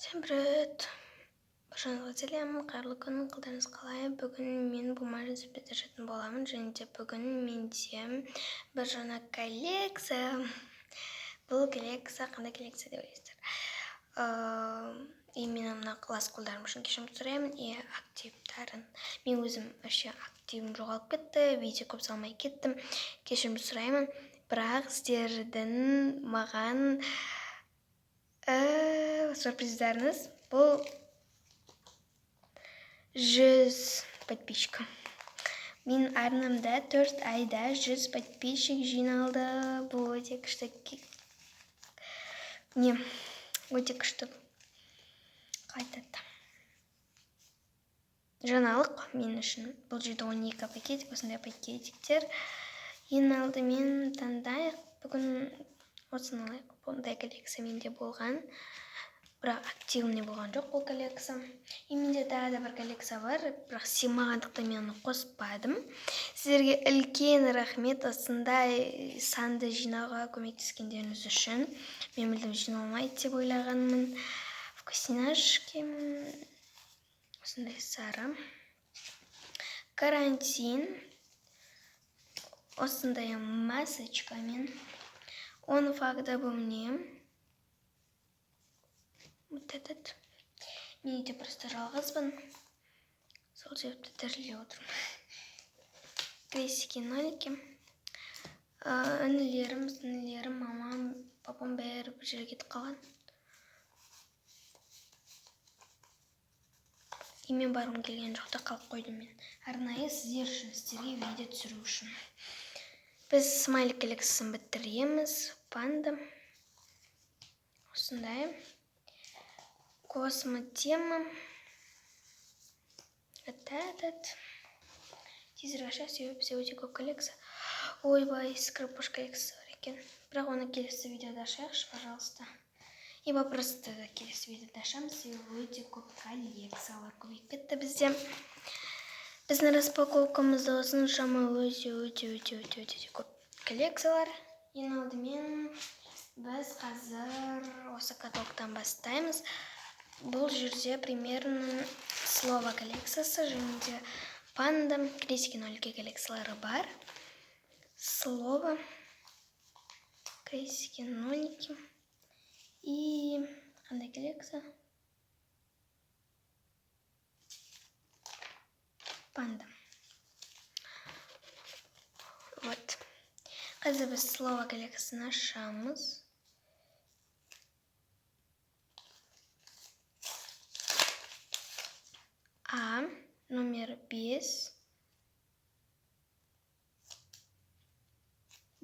Всем привет! Баршаңызға сәлем, қайырлы күн, қалдарыңыз қалай? Бүгін мен бумажный сюрприз ашатын боламын, және де бүгін менде бір жаңа коллекция. Бұл коллекция қандай коллекция деп ойлайсыздар? Именно мына ықылас қолдарым үшін кешірім сұраймын, и активтарын. Мен өзім вообще активім жоғалып кетті, видео көп салмай кеттім, кешірім сұраймын. Бірақ сіздердің маған сюрприздарыңыз бұл 100 подписчик. Менің арнамда 4 айда 100 подписчик жиналды. Бұл өте күшті. Не, өте күшті. Қайтады. Жаңалық мен үшін. Бұл жерде 12 пакетик, осындай пакетиктер. Ең алдымен таңдайық. Бүгін осыны алайық. Бұндай коллекция менде болған. Бірақ активный болған жоқ бұл коллекция. И менде тағы да бір коллекция бар, бірақ сыймағандықтан мен оны қоспадым. Сіздерге үлкен рахмет осындай санды жинауға көмектескендеріңіз үшін. Мен мүлдем жиналмайды деп ойлағанмын. Вкусняшки. Осындай сары. Карантин. Осындай масочкамен. Он факт обо мне. Вот этот. Мен үйде просто жалғызбын. Сол себепті тіріле отырмын. Крестики, нолики. Інілерім, сіңлілерім, мамам, папам бәрі бір жерге кетіп қалған. И мен барғым келген жоқ та, қалып қойдым мен. Арнайы сіздер үшін, сіздерге видео түсіру үшін. Біз смайлик коллекциясын бітіреміз. Панда. Осындай. Космотема. Вот этот. Тезірек ашайық, себебі бізде өте көп коллекция. Ойбай, скрипош коллекциясы бар екен. Бірақ оны келесі видеода ашайықшы, пожалуйста. И вопросты да келесі видеода ашамыз, себебі өте көп коллекциялар көбейіп кетті бізде. Біздің распаковкамызда осыншама өте, өте, өте, өте, өте көп коллекциялар. Ең алдымен біз қазір осы каталогтан бастаймыз. Бұл жерде примерно слово коллекциясы және де панда, крестики, нолики коллекциялары бар. Слово, крестики, нолики и қандай коллекция? Панда. Вот. Қазір біз слово коллекциясын ашамыз. А, номер 5.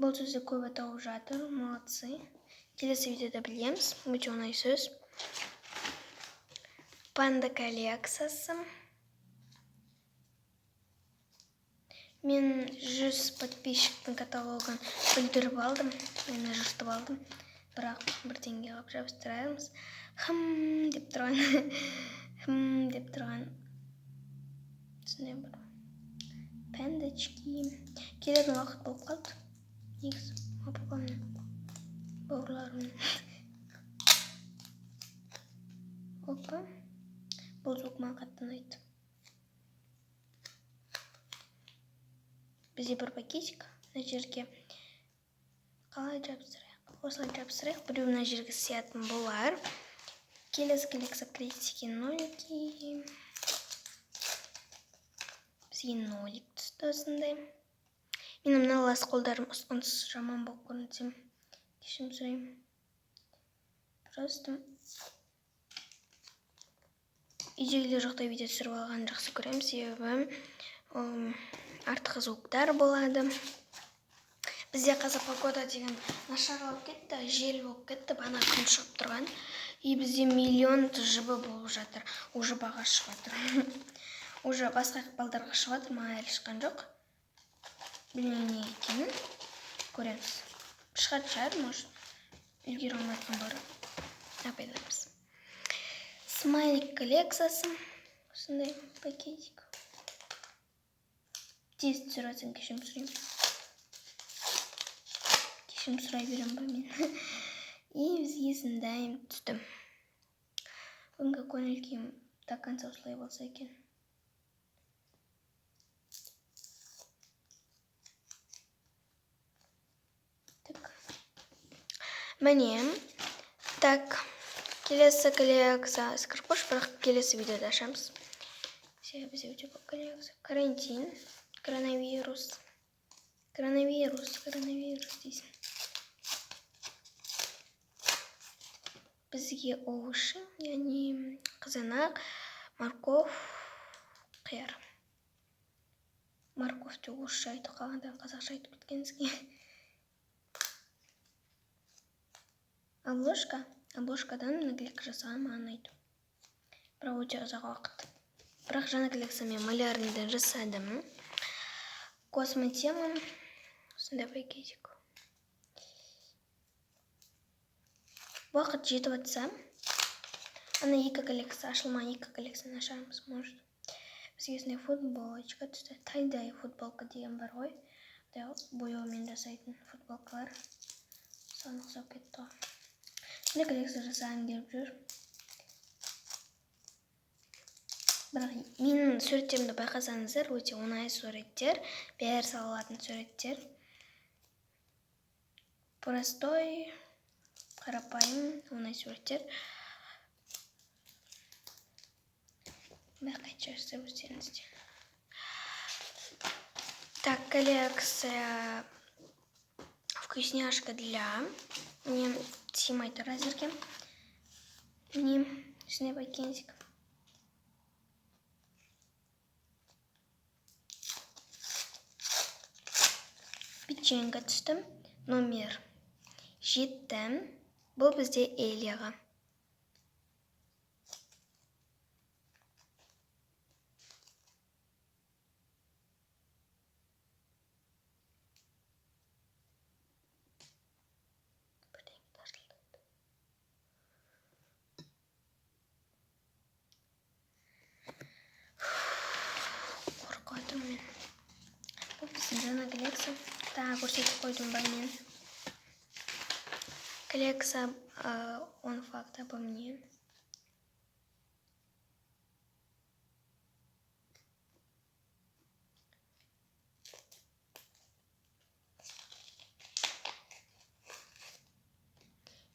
Бұл сөзді көбі тауып жатыр, молодцы. Келесі видеода білеміз, өте оңай сөз. Панда коллекциясы. Мен 100 подписчиктің каталогын бүлдіріп алдым, мен жыртып алдым. Бірақ бірдеңе қылып жабыстырамыз. Хм деп тұрған. Хм деп тұрған. Сондай бір пандочки. Келетін уақыт болып қалды. Негізі, папамның, бауырларымның. Опа. Бұл звук маған қатты ұнайды. Бізде бір пакетик мына жерге қалай жабыстырайық? Осылай жабыстырайық. Біреу мына жерге сиятын болар. Келесі коллекция крестики, нолики. Бізге нолик түсті осындай. Менің мына лас қолдарым ұсқынсыз жаман болып көрінсем, кешірім сұраймын. Просто үйдегілер жоқта видео түсіріп алғанды жақсы көремін, себебі артық звуктар болады. Бізде қазір погода деген нашар болып кетті, жел болып кетті, бана күн шығып тұрған. И бізде миллион тжб болып жатыр, уже баға шығып жатыр. Уже басқа балдарға шығып жатыр, маған әлі шыққан жоқ. Білмеймін неге екенін. Көреміз. Шығатын шығар, может, үлгере алмай жатқан бар. Абайлармыз. Смайлик коллекциясы. Осындай пакетик. Тез түсіріп жатсам кешірім сұраймын. Кешірім сұрай беремін ба мен? И бізге осындай түсті. Бүгінгі көңіл күйім до конца осылай болса екен. Так. Міне. Так. Келесі коллекция скрипош, бірақ келесі видеода ашамыз. Себебі бізде өте көп коллекция. Карантин, коронавирус. Коронавирус, коронавирус дейсің. Бізге овощи, яғни қызанақ, морковь, қияр. Морковьті орысша айтып қалғанда қазақша айтып кеткенсің. Обложка. Обложкадан наклейка жасаған маған ұнайды. Бірақ өте ұзақ уақыт. Бірақ жаңа коллекция мен малярныйдан жасадым. Космотема. Осындай пакетик. Уақыт жетіп жатса, ана екі коллекция ашылмаған, екі коллекцияны ашармыз, может. Бізге осындай футболочка түсті. Тайдай футболка деген бар ғой. Бояумен жасайтын футболкалар. Соны ұқсап кетті ғой. Осындай коллекция жасағым келіп жүр. Бірақ менің суреттерімді байқасаңыздар, өте оңай суреттер, бәрі сала алатын суреттер. Простой, қарапайым, оңай суреттер. Байқайтын шығарсыздар өздеріңіз де. Так, коллекция вкусняшка для. Мне сыймай тұр әзірге. Міне осындай пакетик. Печенька түсті. Номер 7. Бұл бізде Элияға. Қорқып мен. Бұл біздің жаңа коллекция. Тағы көрсетіп қойдым ба мен. Коллекция он факт обо мне.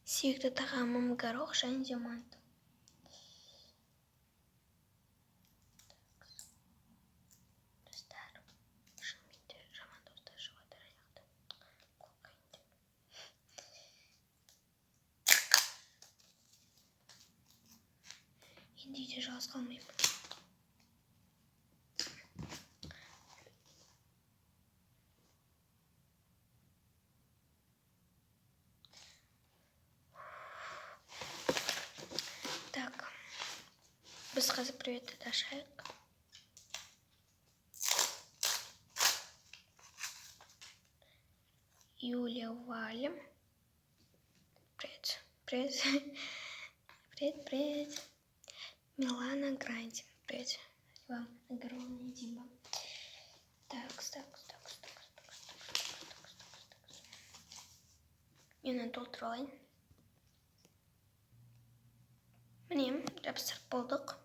Сүйікті тағамым горох және де манты. Достар, шынымен де жаман достар шығады аяқта. Қорқайын деп. Енді үйде жалғыз қалмаймын. Так, біз қазір приветті ашайық. Юлия Валя. Привет, привет, привет, привет. Милана Гранди. Привет вам огромное, Дима. Так, так, так, так, так, так, так, так, так. Мен оны толтырып алайын. Міне, жабыстырып болдық.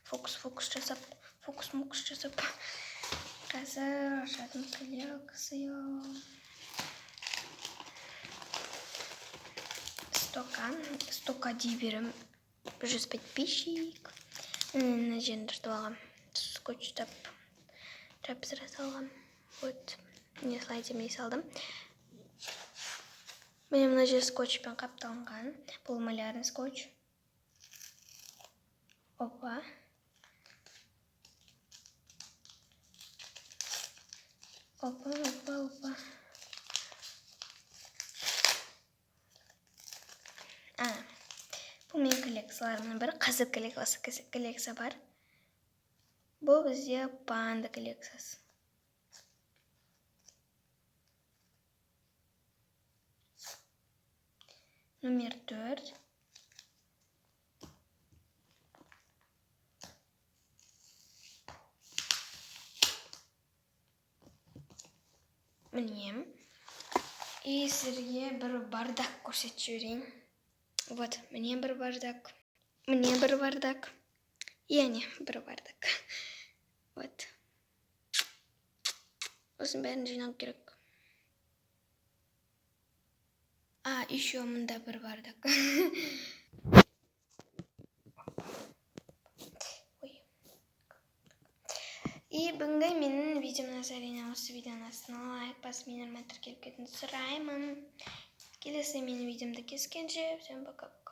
Фокус-фокус жасап, фокус-мокус жасап. Қазір ашатын коллекция. Стока. Стока дей беремін. 100 подписчик. Мына жерін дұрыстап алғам. Скотчтап жабыстыра салғам. Вот. Міне солай демей салдым. Міне мына жер скотчпен қапталынған. Бұл малярный скотч. Опа. Опа, опа, опа. Бұл менің коллекцияларымның бірі. Қазір коллекция бар. Бұл бізде панда коллекциясы. Номер 4. Міне. И сіздерге бір бардак көрсетіп жіберейін. Вот, міне бір бардак. Міне, бір бардак. И әне бір бардак. Вот. Осының бәрін жинау керек. А, еще мында бір бардак. Ой. И бүгінгі менің видеом әрине, осы видеоның астына лайк басып, менің тіркеліп кетуіңізді сұраймын. Келесі менің видеомды кескенше, всем пока пока.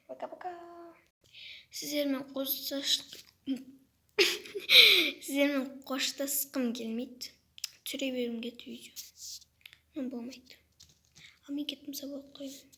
Пока пока. Сіздермен қоштасқым келмейді. Түсіре бергім келді видео. Но болмайды. Ал мен кеттім, сау болып қойын.